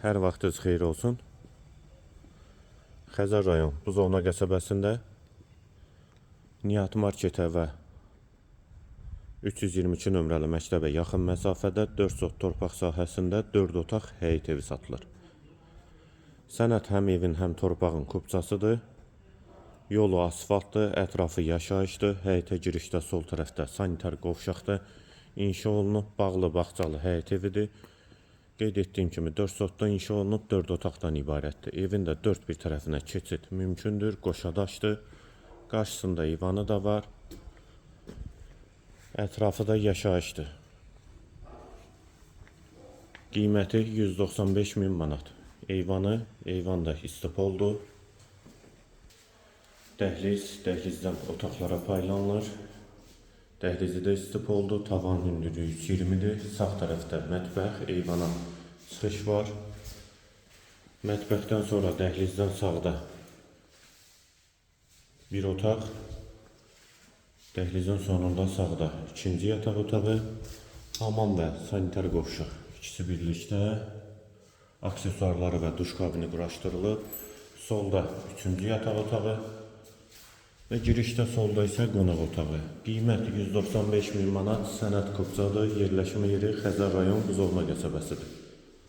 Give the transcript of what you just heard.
Hər vaxtınız xeyir olsun. Xəzər rayon Buzovna qəsəbəsində Nihat marketə və 322 nömrəli məktəbə yaxın məsafədə 4 sot torpaq sahəsində 4 otaq həyət evi satılır. Sənəd həm evin, həm torpağın kupçasıdır. Yolu asfaltdır, ətrafı yaşayışdır. Həyətə girişdə sol tərəfdə sanitar qovşaqda inşa olunub, bağlı bağçalı həyət evidir. Qeyd etdiyim kimi 4 sotdan inşa olunub, 4 otaqdan ibarətdir. Evin də dörd bir tərəfinə keçid mümkündür, qoşadaşdır. Qarşısında eyvanı da var. Ətrafı da yaşayışdır. Qiyməti 195 min manat. Eyvanı, eyvan da istipoldur. Dəhliz, dəhlizdən otaqlara paylanılır. Dəhlizi də istipoldur. Tavan hündürlüyü 320-dir. Sağ tərəfdə mətbəx, eyvana çıxış var. Mətbəxdən sonra dəhlizdən sağda bir otaq. Dəhlizin sonunda sağda ikinci yataq otağı, hamam və sanitar qovşaq ikisi birlikdə, aksesuarları və duş kabini quraşdırılıb. Solda üçüncü yataq otağı və girişdə solda isə qonaq otağı. Qiymət 195 min manat, sənəd kupçadır, yerləşmə yeri Xəzər rayon Buzovna qəsəbəsidir.